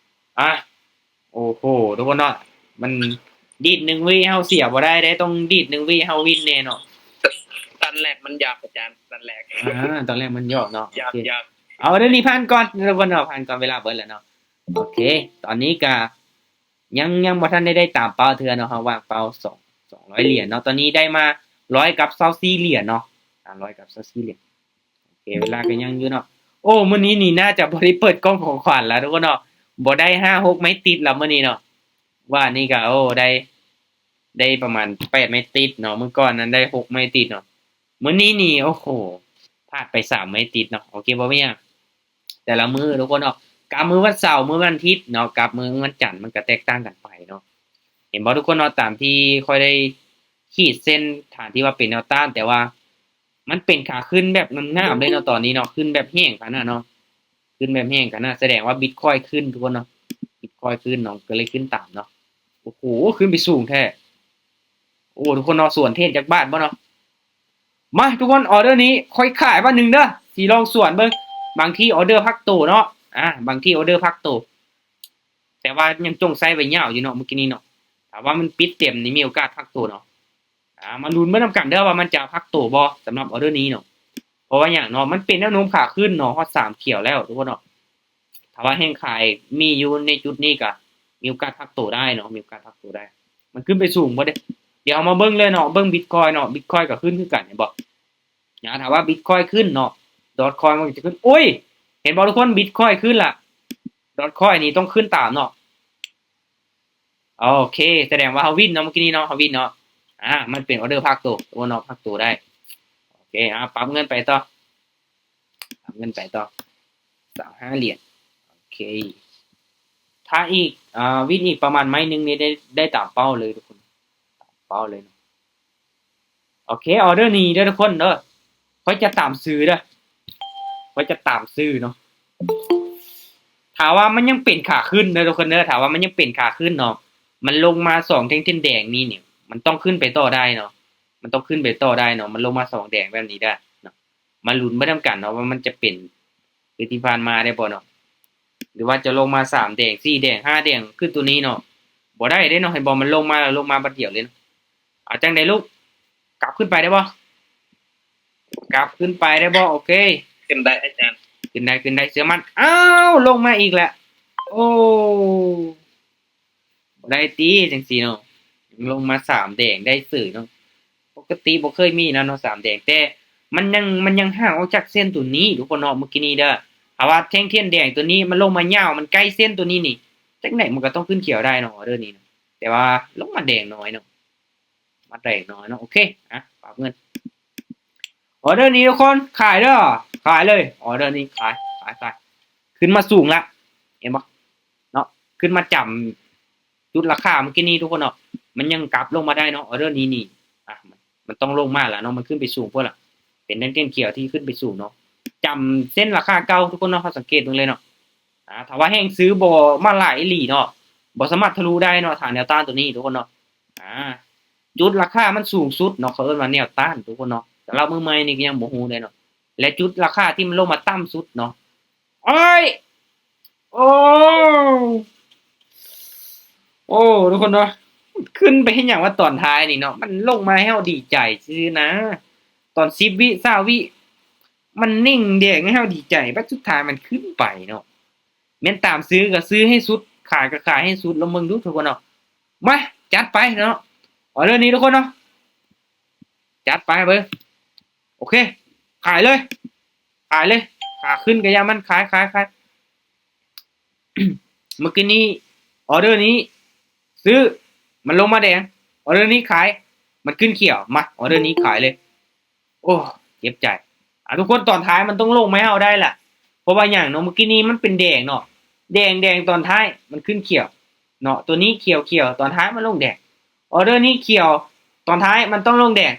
ອ່ະ ໂອ້ໂຫ ທຸກຄົນເນາະ ມັນດີດໜຶ່ງວິເຮົາເສຍບໍ່ໄດ້ເດ້ ຕ້ອງດີດໜຶ່ງວິເຮົາວິນແນ່ເນາະ. ຕອນແລກມັນຢາກ ອາຈານ ຕອນແລກ ອາ ຕອນແລກມັນຢາກເນາະ. ຢາກ ໂອເຄ ຢາກ ເອົາ ເລື່ອງນີ້ຜ່ານກ່ອນ ທຸກຄົນເນາະ ຜ່ານກ່ອນ ເວລາເບິດແລ້ວເນາະ. ໂອເຄ ຕອນນີ້ກະຍັງ ຍັງບໍ່ທັນໄດ້ ໄດ້ຕາມເປົ້າເທື່ອເນາະ ເຮົາວາງເປົ້າສອງ ສອງຮ້ອຍຫຼຽນເນາະ ຕອນນີ້ໄດ້ມາຮ້ອຍກັບຊາວສີ່ຫຼຽນເນາະ ອາ ຮ້ອຍກັບຊາວສີ່ຫຼຽນ. ໂອເຄ ເວລາກໍຍັງຢູ່ເນາະ. ໂອ້ ມື້ນີ້ນີ້ໜ້າຈະບໍ່ໄດ້ເປີດກ່ອງຂອງຂວັນລະ ທຸກຄົນເນາະ ບໍ່ໄດ້ຫ້າຫົກໄມ້ຕິດລະມື້ນີ້ເນາະ. ວານນີ້ກໍ ໂອ້ ໄດ້ ໄດ້ປະມານແປດໄມ້ຕິດເນາະ ມື້ກ່ອນນັ້ນໄດ້ຫົກໄມ້ຕິດເນາະ. ມື້ນີ້ນີ້ ໂອ້ໂຫ ພາດໄປສາມໄມ້ຕິດເນາະ. ໂອເຄ ບໍ່ເປັນຫຍັງ ແຕ່ລະມື້ ທຸກຄົນເນາະ ກັບມື້ວັນເສົາ ມື້ວັນອາທິດເນາະ ກັບມື້ວັນຈັນ ມັນກໍແຕກຕ່າງກັນໄປເນາະ. ເຫັນບໍ່ ທຸກຄົນເນາະ ຕາມທີ່ຂ້ອຍໄດ້ຂີດເສັ້ນທາງທີ່ວ່າເປັນແນວຕ້ານ ແຕ່ວ່າ ມັນເປັນຂາຂຶ້ນແບບງາມໆເລີຍເນາະ ຕອນນີ້ເນາະ ຂຶ້ນແບບແຮງຂະໜາດເນາະ ຂຶ້ນແບບແຮງຂະໜາດ ສະແດງວ່າບິດຄອຍຂຶ້ນ ທຸກຄົນເນາະ ບິດຄອຍຂຶ້ນເນາະ ກໍເລີຍຂຶ້ນຕາມເນາະ. ໂອ້ໂຫ ຂຶ້ນໄປສູງແທ້. ໂອ້ ທຸກຄົນເນາະ ສວນເທຣນຈັກບາດບໍ່ເນາະ. ມາ ທຸກຄົນ ອອເດີນີ້ຂ້ອຍຂາຍບາດໜຶ່ງເດີ້ ຊິລອງສວນເບິ່ງ ບາງທີອອເດີພັກໂຕເນາະ ອາ ບາງທີອອເດີພັກໂຕ ແຕ່ວ່າຍັງຈົ່ງໃຊ້ໄວ້ຍາວຢູ່ເນາະ ມື້ກີ້ນີ້ເນາະ. ຖ້າວ່າມັນປິດເຕັມນີ້ ມີໂອກາດພັກໂຕເນາະ. ອາ ມາລຸ້ນເບິ່ງນຳກັນເດີ້ວ່າມັນຈະພັກໂຕບໍ່ ສຳລັບອອເດີນີ້ເນາະ. ເພາະວ່າຫຍັງເນາະ ມັນເປັນແນວໂນ້ມຂາຂຶ້ນເນາະ ຮອດສາມຂຽວແລ້ວ ທຸກຄົນເນາະ. ຖ້າວ່າແຮງຂາຍມີຢູ່ໃນຈຸດນີ້ ກະມີໂອກາດພັກໂຕໄດ້ເນາະ ມີໂອກາດພັກໂຕໄດ້. ມັນຂຶ້ນໄປສູງບໍ່ເດ້ ດຽວເຮົາມາເບິ່ງເລີຍເນາະ ເບິ່ງບິດຄອຍເນາະ ບິດຄອຍກໍຂຶ້ນຄືກັນ ເຫັນບໍ່. ອາ ຖ້າວ່າບິດຄອຍຂຶ້ນເນາະ ດອດຄອຍມັນກໍຈະຂຶ້ນ. ໂອ້ຍ ເຫັນບໍ່ທຸກຄົນ ບິດຄອຍຂຶ້ນລະ ດອດຄອຍນີ້ຕ້ອງຂຶ້ນຕາມເນາະ. ໂອເຄ ສະແດງວ່າເຮົາວິນເນາະ ມື້ກີ້ນີ້ເນາະ ເຮົາວິນເນາະ. ອາ ມັນເປັນອອເດີພັກໂຕ ໂອເນາະ ພັກໂຕໄດ້. ໂອເຄ ອາ ປັບເງິນໄປຕໍ່ ປັບເງິນໄປຕໍ່ ຊາວຫ້າຫຼຽນ. ໂອເຄ ຖ້າອີກ ອາ ວິນອີກປະມານໄມ້ໜຶ່ງນີ້ ໄດ້ ໄດ້ຕາມເປົ້າເລີຍທຸກຄົນ ຕາມເປົ້າເລີຍເນາະ. ໂອເຄ ອອເດີນີ້ເດີ້ທຸກຄົນເດີ້ ຂ້ອຍຈະຕາມຊື້ເດີ້ ຂ້ອຍຈະຕາມຊື້ເນາະ. ຖ້າວ່າມັນຍັງເປັນຂາຂຶ້ນເດີ້ທຸກຄົນເດີ້ ຖ້າວ່າມັນຍັງເປັນຂາຂຶ້ນເນາະ ມັນລົງມາສອງແທ່ງທຽນແດງນີ້ນີ້ ມັນຕ້ອງຂຶ້ນໄປຕໍ່ໄດ້ເນາະ ມັນຕ້ອງຂຶ້ນໄປຕໍ່ໄດ້ເນາະ. ມັນລົງມາສອງແດງແບບນີ້ໄດ້ເນາະ ມາລຸ້ນໄປນຳກັນເນາະ ວ່າມັນຈະເປັນຄືທີ່ຜ່ານມາໄດ້ບໍ່ເນາະ ຫຼືວ່າຈະລົງມາສາມແດງ ສີ່ແດງ ຫ້າແດງ ຄືໂຕນີ້ເນາະ. ບໍ່ໄດ້ເດ້ເນາະ ເຫັນບໍ່ ມັນລົງມາແລ້ວ ລົງມາບາດດຽວເລີຍເນາະ. ເອົາ ຈັ່ງໃດລູກ ກັບຂຶ້ນໄປໄດ້ບໍ່ ກັບຂຶ້ນໄປໄດ້ບໍ່. ໂອເຄ ຂຶ້ນໄດ້ອາຈານ ຂຶ້ນໄດ້ ຂຶ້ນໄດ້ ເຊື່ອໝັ້ນ. ອ້າວ ລົງມາອີກແລ້ວ ໂອ້ ບໍ່ໄດ້ຕິ ຈັ່ງຊີ້ເນາະ ລົງມາສາມແດງໄດ້ເສີຍເນາະ. ປົກກະຕິບໍ່ເຄີຍມີນະເນາະ ສາມແດງ ແຕ່ມັນຍັງ ມັນຍັງຫ່າງອອກຈາກເສັ້ນໂຕນີ້ທຸກຄົນເນາະ ມື້ກີ້ນີ້ເດີ້. ຖ້າວ່າແທ່ງທຽນແດງໂຕນີ້ມັນລົງມາຍາວ ມັນໃກ້ເສັ້ນໂຕນີ້ນີ້ ຈັ່ງໃດມັນກໍຕ້ອງຂຶ້ນຂຽວໄດ້ເນາະ ອອເດີນີ້ເນາະ. ແຕ່ວ່າລົງມາແດງໜ້ອຍເນາະ ມາແດງໜ້ອຍເນາະ. ໂອເຄ ອະ ປັບເງິນ ອອເດີນີ້ທຸກຄົນ ຂາຍເດີ້ ຂາຍເລີຍ ອອເດີນີ້ຂາຍ ຂາຍ ຂາຍ. ຂຶ້ນມາສູງລະ ເຫັນບໍ່ເນາະ ຂຶ້ນມາຈຳຈຸດລາຄາມື້ກີ້ນີ້ທຸກຄົນເນາະ ມັນຍັງກັບລົງມາໄດ້ເນາະ. ອອເດີນີ້ນີ້ ອະ ມັນ ມັນຕ້ອງລົງມາລະເນາະ ມັນຂຶ້ນໄປສູງພຸ້ນລະ ເປັນແທ່ງທຽນຂຽວທີ່ຂຶ້ນໄປສູງເນາະ ຈຳເສັ້ນລາຄາເກົ່າທຸກຄົນເນາະ. ເຮົາສັງເກດເບິ່ງເລີຍເນາະ ອາ ຖ້າວ່າແຮງຊື້ບໍ່ມາຫຼາຍອີ່ຫຼີເນາະ ບໍ່ສາມາດທະລຸໄດ້ເນາະ ຖານແນວຕ້ານໂຕນີ້ທຸກຄົນເນາະ. ອາ ຈຸດລາຄາມັນສູງສຸດເນາະ ເຂົາເອີ້ນວ່າແນວຕ້ານທຸກຄົນເນາະ. ສຳລັບມືໃໝ່ນີ້ກໍຍັງບໍ່ຮູ້ເດ້ເນາະ ແລະ ຈຸດລາຄາທີ່ມັນລົງມາຕ່ຳສຸດເນາະ. ໂອ້ຍ ໂອ້ ໂອ້ ທຸກຄົນເນາະ ຂຶ້ນໄປເຮັດຫຍັງວະຕອນທ້າຍນີ້ເນາະ. ມັນລົງມາໃຫ້ເຮົາດີໃຈຊື່ໆນະ ຕອນສິບວິ ຊາວວິ ມັນເໜັງແດງໃຫ້ເຮົາດີໃຈ ບັດສຸດທ້າຍມັນຂຶ້ນໄປເນາະ. ແມ່ນຕາມຊື້ກໍຊື້ໃຫ້ສຸດ ຂາຍກໍຂາຍໃຫ້ສຸດ ລອງເບິ່ງດູທຸກຄົນເນາະ. ມາ ຈັດໄປເນາະ ອອເດີນີ້ທຸກຄົນເນາະ ຈັດໄປເບິ່ງ. ໂອເຄ ຂາຍເລີຍ ຂາຍເລີຍ ຂາຂຶ້ນກໍຢ່າມັນ ຂາຍ ຂາຍ ຂາຍ. ເມື່ອກີ້ນີ້ ອອເດີນີ້ຊື້ ມັນລົງມາແດງ ອອເດີນີ້ຂາຍ ມັນຂຶ້ນຂຽວ. ມາ ອອເດີນີ້ຂາຍເລີຍ. ໂອ້ ເຈັບໃຈ. ອາ ທຸກຄົນ ຕອນທ້າຍມັນຕ້ອງລົງມາໃຫ້ເຮົາໄດ້ລະ ເພາະວ່າຫຍັງເນາະ ເມື່ອກີ້ນີ້ມັນເປັນແດງເນາະ ແດງ ແດງ ຕອນທ້າຍມັນຂຶ້ນຂຽວເນາະ ໂຕນີ້ຂຽວ ຂຽວ ຕອນທ້າຍມັນລົງແດງ. ອອເດີນີ້ຂຽວ ຕອນທ້າຍມັນຕ້ອງລົງແດງ.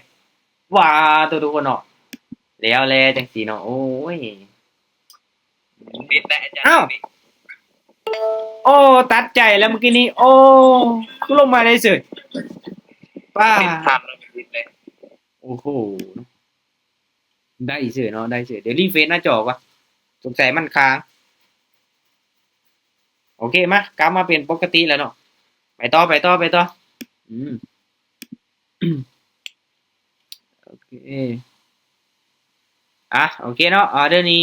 ຫວ່າ ໂຕ ທຸກຄົນເນາະ ແລ້ວແລຈັ່ງຊີ້ເນາະ ໂອ້ຍ ຕິດແລ້ວອາຈານ ອ້າວ ໂອ້ ຕັດໃຈແລ້ວມື້ກີ້ນີ້ ໂອ້ ຄືລົງມາໄດ້ເສີຍ ປ້າ ຕິດພັນແລ້ວຕິດເລີຍ ໂອ້ໂຫ ໄດ້ເສີຍເນາະ ໄດ້ເສີຍ ດຽວຣີເຟຣຊໜ້າຈໍກ່ອນ ສົງໄສມັນຄ້າງ ໂອເຄ ມາ ກັບມາເປັນປົກກະຕິແລ້ວເນາະ ໄປຕໍ່ ໄປຕໍ່ ໄປຕໍ່ ອືມ ໂອເຄ ອ່ະ ໂອເຄເນາະ ອໍເດີນີ້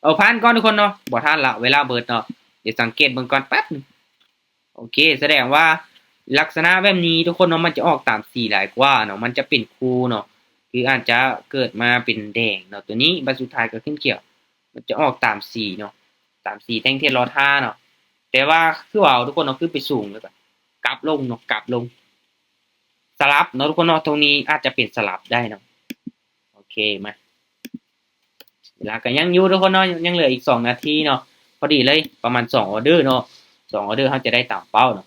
ເອົາຜ່ານກ່ອນທຸກຄົນເນາະ ບໍ່ທັນລະ ເວລາເບິດເນາະ ດຽວສັງເກດເບິ່ງກ່ອນແປັບໜຶ່ງ ໂອເຄ ສະແດງວ່າລັກສະນະແບບນີ້ທຸກຄົນເນາະ ມັນຈະອອກຕາມສີຫຼາຍກວ່າເນາະ ມັນຈະເປັນຄູ່ເນາະ ຄືອາດຈະເກີດມາເປັນແດງເນາະ ໂຕນີ້ບັດສຸດທ້າຍກໍຂຶ້ນຂຽວ ມັນຈະອອກຕາມສີເນາະ ຕາມສີແທ່ງທຽນລໍທ່າເນາະ ແຕ່ວ່າຄືເວົ້າທຸກຄົນເນາະ ຄືໄປສູງແລ້ວກໍກັບລົງເນາະ ກັບລົງ ສະຫຼັບເນາະທຸກຄົນເນາະ ຕົງນີ້ອາດຈະເປັນສະຫຼັບໄດ້ເນາະ ໂອເຄ ມາ ເວລາກໍຍັງຢູ່ທຸກຄົນເນາະ ຍັງເຫຼືອອີກສອງນາທີເນາະ ພໍດີເລີຍ ປະມານສອງອໍເດີເນາະ ສອງອໍເດີເຮົາຈະໄດ້ຕາມເປົ້າເນາະ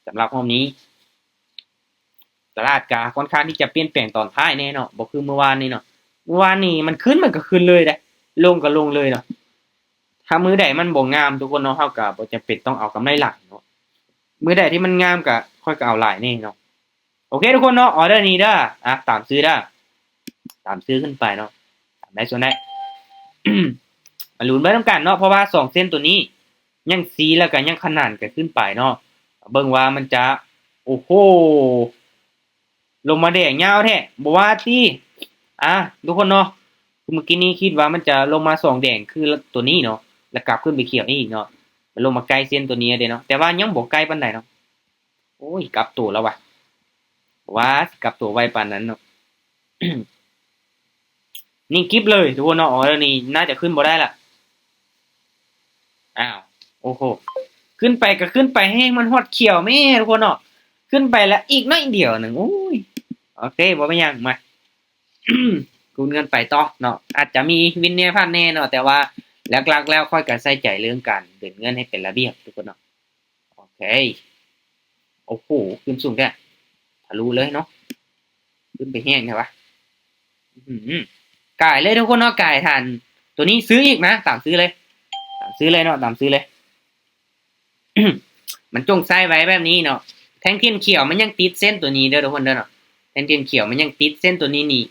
ສຳລັບຮອບນີ້ ຕະຫຼາດກະຄ່ອນຂ້າງທີ່ຈະປ່ຽນແປງຕອນທ້າຍແນ່ເນາະ ບໍ່ຄືມື້ວານນີ້ເນາະ ມື້ວານນີ້ມັນຂຶ້ນມັນກໍຂຶ້ນເລີຍເດ້ ລົງກໍລົງເລີຍເນາະ ຖ້າມື້ໃດມັນບໍ່ງາມທຸກຄົນເນາະ ເຮົາກໍບໍ່ຈຳເປັນຕ້ອງເອົາກຳໄລຫຼາຍເນາະ ມື້ໃດທີ່ມັນງາມກໍ ຂ້ອຍກໍເອົາຫຼາຍແນ່ເນາະ ໂອເຄທຸກຄົນເນາະ ອໍເດີນີ້ເດີ ອ່ະ ຕາມຊື່ເດີ ຕາມຊື່ຂຶ້ນໄປເນາະ ຕາມໄດ້ສ່ວນໄດ້ ມາລຸ້ນເບິ່ງນຳກັນເນາະ ເພາະວ່າສອງເສັ້ນໂຕນີ້ ຍັງຊີ້ແລ້ວກໍຍັງຂະໜານກັນຂຶ້ນໄປເນາະ ເບິ່ງວ່າມັນຈະ ໂອ້ໂຫ ລົງມາແດງຍາວແທ້ ບໍ່ວ່າຕິ ອ່າ ທຸກຄົນເນາະ ຄືມື້ກີ້ນີ້ຄິດວ່າມັນຈະລົງມາສອງແດງຄືໂຕນີ້ເນາະ ແລ້ວກັບຂຶ້ນໄປຂຽວອີກເນາະ ມັນລົງມາໃກ້ເສັ້ນໂຕນີ້ເດ້ເນາະ ແຕ່ວ່າຍັງບໍ່ໃກ້ປານໃດເນາະ ໂອ້ຍ ກັບໂຕແລ້ວວະ ວ່າຊິກັບໂຕໄວປານນັ້ນເນາະ ນິ່ງກິບເລີຍທຸກຄົນເນາະ ອໍເດີນີ້ໜ້າຈະຂຶ້ນບໍ່ໄດ້ລະ ອ້າວ ໂອ້ໂຫ ຂຶ້ນໄປກໍຂຶ້ນໄປ ໃຫ້ມັນຮອດຂຽວແມ້ທຸກຄົນເນາະ ຂຶ້ນໄປລະອີກໜ້ອຍດຽວໜຶ່ງ ໂອ້ຍ ໂອເຄ ບໍ່ເປັນຫຍັງ ມາ ຄູນເງິນໄປຕໍ່ເນາະ ອາດຈະມີວິນແດ່ພາດແດ່ເນາະ ແຕ່ວ່າຫຼັກໆແລ້ວຂ້ອຍກໍໃສ່ໃຈເລື່ອງການເດີນເງິນໃຫ້ເປັນລະບຽບທຸກຄົນເນາະ ໂອເຄ ໂອ້ໂຫ ຂຶ້ນສູງແທ້ ທະລຸເລີຍເນາະ ຂຶ້ນໄປແຮງແທ້ວະ ອື ກາຍເລີຍທຸກຄົນເນາະ ກາຍທານ ໂຕນີ້ຊື້ອີກນະ ຕາມຊື້ເລີຍ ຕາມຊື້ເລີຍເນາະ ຕາມຊື້ເລີຍ ມັນຈົ່ງໃສ່ໄວ້ແບບນີ້ເນາະ ແທ່ງທຽນຂຽວມັນຍັງຕິດເສັ້ນໂຕນີ້ເດີທຸກຄົນເດີເນາະ ແທ່ງທຽນຂຽວມັນຍັງຕິດເສັ້ນໂຕນີ້ນີ້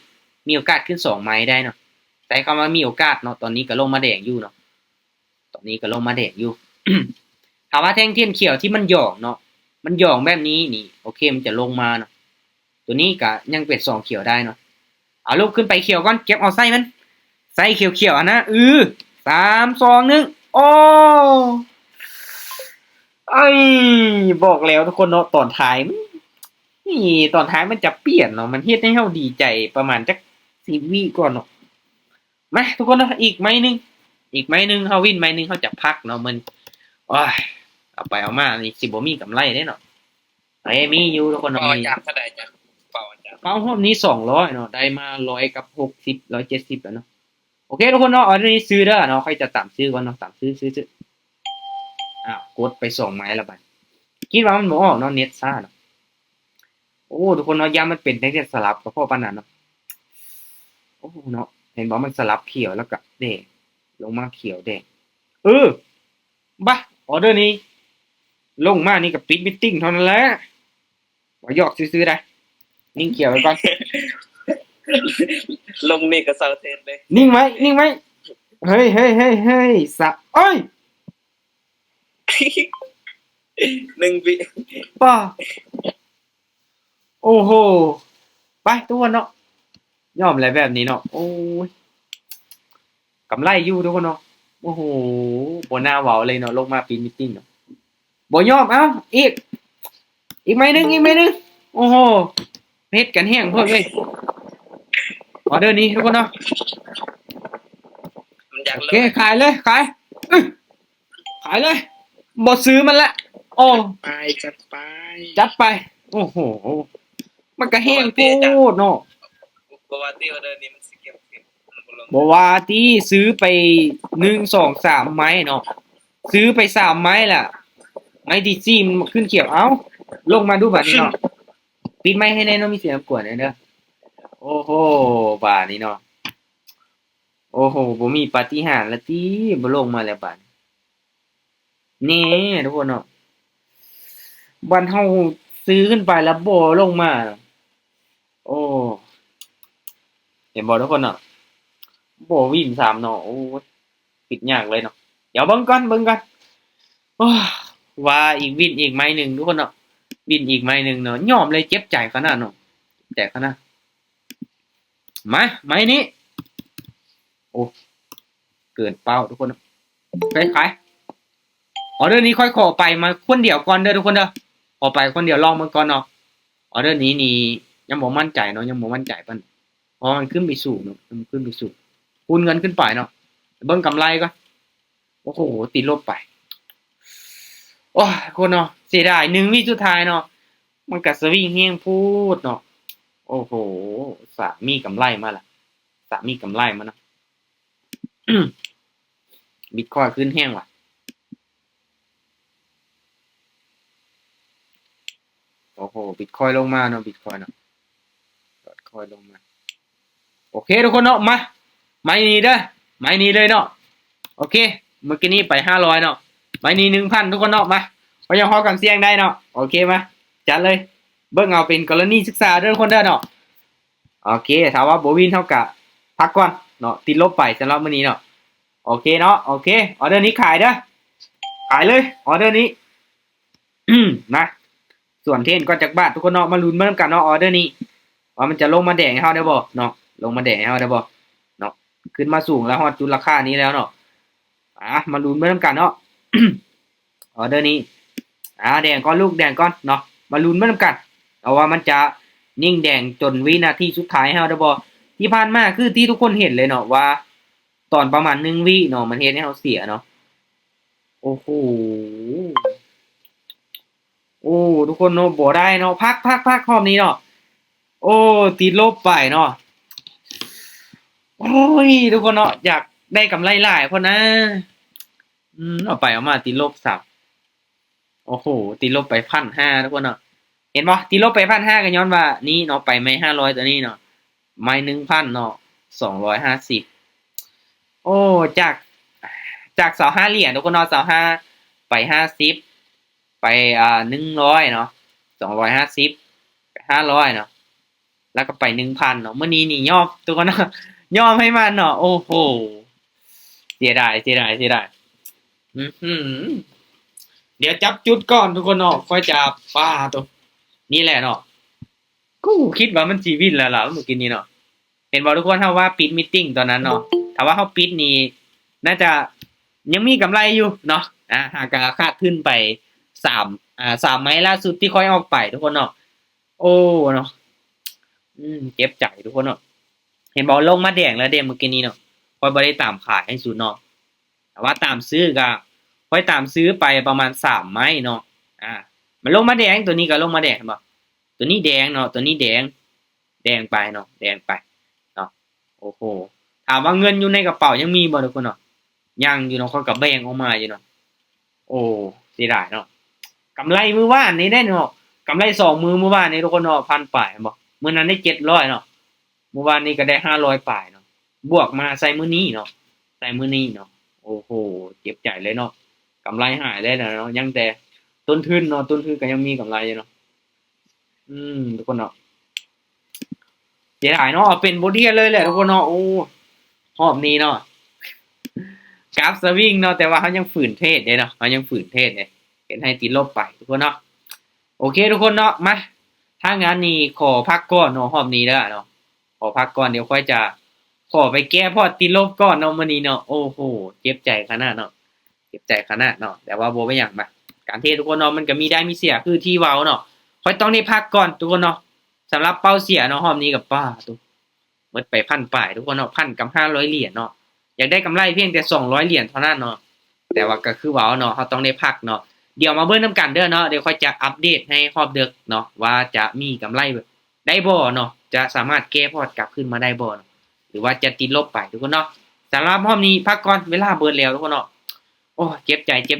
ມີໂອກາດຂຶ້ນສອງໄມໄດ້ເນາະ ໃຊ້ຄຳວ່າມີໂອກາດເນາະ ຕອນນີ້ກໍລົງມາແດງຢູ່ເນາະ ຕອນນີ້ກໍລົງມາແດງຢູ່ ຖ້າວ່າແທ່ງທຽນຂຽວທີ່ມັນຫຍອງເນາະ ມັນຫຍອງແບບນີ້ນີ້ ໂອເຄ ມັນຈະລົງມາເນາະ ໂຕນີ້ກະຍັງເປັນສອງຂຽວໄດ້ເນາະ ເອົາ ລຸກຂຶ້ນໄປຂຽວກ່ອນ ເກັບເອົາໄສ້ມັນ ໄສ້ຂຽວໆຫັ້ນນະ ອື ສາມ ສອງ ໜຶ່ງ ໂອ້ ເອີຍ ບອກແລ້ວທຸກຄົນເນາະ ຕອນທ້າຍ ນີ້ ຕອນທ້າຍມັນຈະປ່ຽນເນາະ ມັນເຮັດໃຫ້ເຮົາດີໃຈປະມານຈັກສິບວິກ່ອນເນາະ ມາທຸກຄົນເນາະ ອີກໄມ້ໜຶ່ງ ອີກໄມ້ໜຶ່ງ ເຮົາວິນໄມ້ໜຶ່ງ ເຮົາຈະພັກເນາະມື້ນີ້ ໂອ້ຍ ເອົາໄປເອົາມານີ້ຊິບໍ່ມີກຳໄລເດ້ເນາະ ເອີ ມີຢູ່ທຸກຄົນເນາະ ເປົ້າອາຈານເທົ່າໃດອາຈານ ເປົ້າອາຈານ ເປົ້າຮອບນີ້ສອງຮ້ອຍເນາະ ໄດ້ມາຮ້ອຍກັບຫົກສິບ ຮ້ອຍເຈັດສິບແລ້ວເນາະ ໂອເຄທຸກຄົນເນາະ ເອົາ ນີ້ຊື້ເດີເນາະ ຂ້ອຍຈະຕາມຊື້ກ່ອນເນາະ ຕາມຊື້ ຊື້ ຊື້ ອ້າວ ກົດໄປສອງໄມ້ລະບັດ ຄິດວ່າມັນບໍ່ອອກເນາະ ເນັດຊ້າເນາະ ໂອ້ ທຸກຄົນເນາະ ຢ້ານມັນເປັນແນວສະຫຼັບກະເພາະປານນັ້ນເນາະ ໂອ້ ເນາະ ເຫັນບໍ່ ມັນສະຫຼັບຂຽວແລ້ວກະແດງ ລົງມາຂຽວແດງ ເອີ ບາ ອໍເດີນີ້ ລົງມານີ້ກະປິດມີດຕິ້ງເທົ່ານັ້ນແຫຼະ ວ່າຢອກຊື່ໆໄດ໋ ນິ່ງຂຽວໄວ້ກ່ອນ ລົງນີ້ກະເຊົາເທຣດເລີຍ ນິ່ງໄວ້ ນິ່ງໄວ້ ເຮີ້ຍ ເຮີ້ຍ ເຮີ້ຍ ເຮີ້ຍ ສະ ໂອ້ຍ ໜຶ່ງວິ ປ້າ ໂອ້ໂຫ ໄປທຸກຄົນເນາະ ຍອມແຫຼະແບບນີ້ເນາະ ໂອ້ຍ ກຳໄລຢູ່ທຸກຄົນເນາະ ໂອ້ໂຫ ບໍ່ໜ້າເວົ້າເລີຍເນາະ ລົງມາປິດມີດຕິ້ງເນາະ ບໍ່ຍອມ ເອົ້າ ອີກ ອີກໄມ້ໜຶ່ງ ອີກໄມ້ໜຶ່ງ ໂອ້ໂຫ ເຮັດກັນແຮງໂພດເວີຍ ອໍເດີນີ້ທຸກຄົນເນາະ ໂອເຄ ຂາຍເລີຍ ຂາຍ ອື ຂາຍເລີຍ ບໍ່ຊື້ມັນລະ ໂອ້ ໄປ ຈັດໄປ ຈັດໄປ ໂອ້ໂຫ ມັນກະແຮງໂພດເນາະ ບໍ່ວ່າຕິ ອໍເດີນີ້ມັນຊິເກັບຂຶ້ນ ບໍ່ວ່າຕິ ຊື້ໄປໜຶ່ງ ສອງ ສາມໄມ້ເນາະ ຊື້ໄປສາມໄມ້ລະ ໄມ້ທີສີ່ມັນຂຶ້ນຂຽວ ເອົ້າ ລົງມາດູບາດນີ້ເນາະ ປິດໄມໃຫ້ແດ່ເນາະ ມີສຽງລົບກວນແດ່ເດີ ໂອ້ໂຫ ບາດນີ້ເນາະ ໂອ້ໂຫ ບໍ່ມີປາຕິຫານລະຕິ ບໍ່ລົງມາແລ້ວບາດນີ້ ແນ່ທຸກຄົນເນາະ ບັດເຮົາຊື້ຂຶ້ນໄປແລ້ວບໍ່ລົງມາ ໂອ້ ເຫັນບໍ່ທຸກຄົນເນາະ ບໍ່ວິນຊ້ຳເນາະ ໂອ້ຍ ຄິດຍາກເລີຍເນາະ ດຽວເບິ່ງກ່ອນ ເບິ່ງກ່ອນ ໂອ້ ວ່າອີກ ວິນອີກໄມ້ໜຶ່ງທຸກຄົນເນາະ ວິນອີກໄມ້ໜຶ່ງເນາະ ຍອມເລີຍ ເຈັບໃຈຂະໜາດເນາະ ເຈັບໃຈຂະໜາດ ມາ ໄມ້ນີ້ ໂອ້ ເກີນເປົ້າທຸກຄົນ ໄປຂາຍ ອອເດີນີ້ຂ້ອຍຂໍໄປມາຄົນດຽວກ່ອນເດີທຸກຄົນເດີ ຂໍໄປຄົນດຽວລອງເບິ່ງກ່ອນເນາະ ອອເດີນີ້ນີ້ຍັງບໍ່ໝັ້ນໃຈເນາະ ຍັງບໍ່ໝັ້ນໃຈປານໃດ ເພາະວ່າມັນຂຶ້ນໄປສູງເນາະ ມັນຂຶ້ນໄປສູງ ຄູນເງິນຂຶ້ນໄປເນາະ ເບິ່ງກຳໄລກ່ອນ ໂອ້ໂຫ ຕິດລົບໄປ ໂອ້ຍ ຄົນເນາະ ເສຍດາຍ ໜຶ່ງວິສຸດທ້າຍເນາະ ມັນກະສະວິງແຮງໂພດເນາະ ໂອ້ໂຫ ສາມີກຳໄລມາລະ ສາມີກຳໄລມານະ ບິດຄອຍຂຶ້ນແຮງວ່າ ໂອ້ໂຫ ບິດຄອຍລົງມາເນາະ ບິດຄອຍເນາະ ບິດຄອຍລົງມາ ໂອເຄທຸກຄົນເນາະ ມາ ໄມ້ນີ້ເດີ ໄມ້ນີ້ເລີຍເນາະ ໂອເຄ ມື້ກີ້ນີ້ໄປຫ້າຮ້ອຍເນາະ ໄມ້ນີ້ໜຶ່ງພັນທຸກຄົນເນາະ ມາ ເຮົາຍັງພໍກັນສ່ຽງໄດ້ເນາະ ໂອເຄ ມາ ຈັດເລີຍ ເບິ່ງເອົາເປັນກໍລະນີສຶກສາເດີທຸກຄົນເດີເນາະ ໂອເຄ ຖ້າວ່າບໍ່ວິນເຮົາກະພັກກ່ອນເນາະ ຕິດລົບໄປສຳລັບມື້ນີ້ເນາະ ໂອເຄເນາະ ໂອເຄ ອອເດີນີ້ຂາຍເດີ ຂາຍເລີຍ ອອເດີນີ້ ມາ ສວນເທຣນກ່ອນຈັກບາດທຸກຄົນເນາະ ມາລຸ້ນເບິ່ງນຳກັນເນາະ ອອເດີນີ້ ວ່າມັນຈະລົງມາແດງໃຫ້ເຮົາໄດ້ບໍ່ເນາະ ລົງມາແດງໃຫ້ເຮົາໄດ້ບໍ່ເນາະ ຂຶ້ນມາສູງແລ້ວ ຮອດຈຸດລາຄານີ້ແລ້ວເນາະ ອາ ມາລຸ້ນເບິ່ງນຳກັນເນາະ ອອເດີນີ້ ອາ ແດງກ່ອນລູກ ແດງກ່ອນເນາະ ມາລຸ້ນເບິ່ງນຳກັນເນາະ ວ່າມັນຈະຍິງແດງຈົນວິນາທີສຸດທ້າຍໃຫ້ເຮົາໄດ້ບໍ່ ທີ່ຜ່ານມາຄືທີ່ທຸກຄົນເຫັນເລີຍເນາະ ວ່າຕອນປະມານໜຶ່ງວິເນາະ ມັນເຮັດໃຫ້ເຮົາເສຍເນາະ ໂອ້ໂຫ ໂອ້ ທຸກຄົນເນາະ ບໍ່ໄດ້ເນາະ ພັກໆໆ ຮອບນີ້ເນາະ ໂອ້ ຕິດລົບໄປເນາະ ໂອ້ຍ ທຸກຄົນເນາະ ຢາກໄດ້ກຳໄລຫຼາຍພຸ້ນນະ ອືມ ເອົາໄປເອົາມາຕິດລົບຊ້ຳ ໂອ້ໂຫ ຕິດລົບໄປພັນຫ້າທຸກຄົນເນາະ ເຫັນບໍ່ ຕິດລົບໄປພັນຫ້າ ກໍຍ້ອນວ່ານີ້ເນາະ ໄປໄມ້ຫ້າຮ້ອຍຕົວນີ້ເນາະ ໄມ້ໜຶ່ງພັນເນາະ ສອງຮ້ອຍຫ້າສິບ ໂອ້ ຈາກ ຈາກຊາວຫ້າຫຼຽນທຸກຄົນເນາະ ຊາວຫ້າໄປຫ້າສິບ ໄປ ອ່າ ໜຶ່ງຮ້ອຍເນາະ ສອງຮ້ອຍຫ້າສິບ ໄປຫ້າຮ້ອຍເນາະ ແລ້ວກໍໄປໜຶ່ງພັນເນາະ ມື້ນີ້ນີ້ຍອມທຸກຄົນເນາະ ຍອມໃຫ້ມັນເນາະ ໂອ້ໂຫ ເສຍດາຍ ເສຍດາຍ ເສຍດາຍ ອືຫື ດຽວຈັບຈຸດກ່ອນທຸກຄົນເນາະ ຄ່ອຍຈະ ປາໂຕ ນີ້ແຫຼະເນາະ ກູຄິດວ່າມັນຊິວິນແລ້ວລະມື້ກີ້ນີ້ເນາະ ເຫັນບໍ່ທຸກຄົນ ເຮົາວ່າປິດມີດຕິງຕອນນັ້ນເນາະ ຖ້າວ່າເຮົາປິດນີ້ ໜ້າຈະຍັງມີກຳໄລຢູ່ເນາະ ອາ ຫາກະຂາດທຶນໄປສາມ ອາ ສາມໄມ້ລ່າສຸດທີ່ຂ້ອຍອອກໄປທຸກຄົນເນາະ ໂອ້ ເນາະ ອືມ ເຈັບໃຈທຸກຄົນເນາະ ເຫັນບໍ່ ລົງມາແດງແລ້ວເດ້ມື້ກີ້ນີ້ເນາະ ຂ້ອຍບໍ່ໄດ້ຕາມຂາຍໃຫ້ສຸດເນາະ ແຕ່ວ່າຕາມຊື້ກະ ຂ້ອຍຕາມຊື້ໄປປະມານສາມໄມ້ເນາະ ອາ ມັນລົງມາແດງ ຕົວນີ້ກະລົງມາແດງ ເຫັນບໍ່ ຕົວນີ້ແດງເນາະ ຕົວນີ້ແດງ ແດງໄປເນາະ ແດງໄປເນາະ ໂອ້ໂຫ ຖາມວ່າເງິນຢູ່ໃນກະເປົາຍັງມີບໍ່ທຸກຄົນເນາະ ຍັງຢູ່ເນາະ ຂ້ອຍກະແບ່ງອອກມາຢູ່ເນາະ ໂອ້ ເສຍດາຍເນາະ ກຳໄລມື້ວານນີ້ເດ້ເນາະ ກຳໄລສອງມື້ມື້ວານນີ້ທຸກຄົນເນາະ ພັນປາຍ ເຫັນບໍ່ ມື້ນັ້ນໄດ້ເຈັດຮ້ອຍເນາະ ມື້ວານນີ້ກະໄດ້ຫ້າຮ້ອຍປາຍເນາະ ບວກມາໃສ່ມື້ນີ້ເນາະ ໃສ່ມື້ນີ້ເນາະ ໂອ້ໂຫ ເຈັບໃຈເລີຍເນາະ ກຳໄລຫາຍເລີຍເນາະ ຍັງແຕ່ຕົ້ນທຶນເນາະ ຕົ້ນທຶນກະຍັງມີກຳໄລຢູ່ເນາະ ອືມ ທຸກຄົນເນາະ ເສຍດາຍເນາະ ເອົາເປັນບົດຮຽນເລີຍແຫຼະທຸກຄົນເນາະ ໂອ້ ຮອບນີ້ເນາະ ກາຟສະວິງເນາະ ແຕ່ວ່າເຮົາຍັງຝືນເທຣດເດ້ເນາະ ເຮົາຍັງຝືນເທຣດເດ້ ເຮັດໃຫ້ຕິດລົບໄປທຸກຄົນເນາະ ໂອເຄທຸກຄົນເນາະ ມາ ຖ້າງນັ້ນນີ້ຂໍພັກກ່ອນເນາະ ຮອບນີ້ເດີເນາະ ຂໍພັກກ່ອນ ດຽວຂ້ອຍຈະຂໍໄປແກ້ພອດຕິດລົບກ່ອນເນາະ ມື້ນີ້ເນາະ ໂອ້ໂຫ ເຈັບໃຈຂະໜາດເນາະ ເຈັບໃຈຂະໜາດເນາະ ແຕ່ວ່າບໍ່ເປັນຫຍັງ ມາ ການເທຣດທຸກຄົນເນາະ ມັນກະມີໄດ້ມີເສຍ ຄືທີ່ເວົ້າເນາະ ຂ້ອຍຕ້ອງໄດ້ພັກກ່ອນທຸກຄົນເນາະ ສຳລັບເປົ້າເສຍເນາະ ຮອບນີ້ກະ ປາໂຕ ໝົດໄປພັນປາຍທຸກຄົນເນາະ ພັນກັບຫ້າຮ້ອຍຫຼຽນເນາະ ຢາກໄດ້ກຳໄລພຽງແຕ່ສອງຮ້ອຍຫຼຽນເທົ່ານັ້ນເນາະ ແຕ່ວ່າກະຄືເວົ້າເນາະ ເຮົາຕ້ອງໄດ້ພັກເນາະ ດຽວມາເບິ່ງນຳກັນເດີເນາະ ດຽວຂ້ອຍຈະອັບເດດໃຫ້ຮອບເດິກເນາະ ວ່າຈະມີກຳໄລໄດ້ບໍ່ເນາະ ຈະສາມາດແກ້ພອດກັບຄືນມາໄດ້ບໍ່ເນາະ ຫຼືວ່າຈະຕິດລົບໄປທຸກຄົນເນາະ ສຳລັບຮອບນີ້ພັກກ່ອນ ເວລາເບິດແລ້ວທຸກຄົນເນາະ ໂອ້ ເຈັບໃຈ ເຈັບໃຈ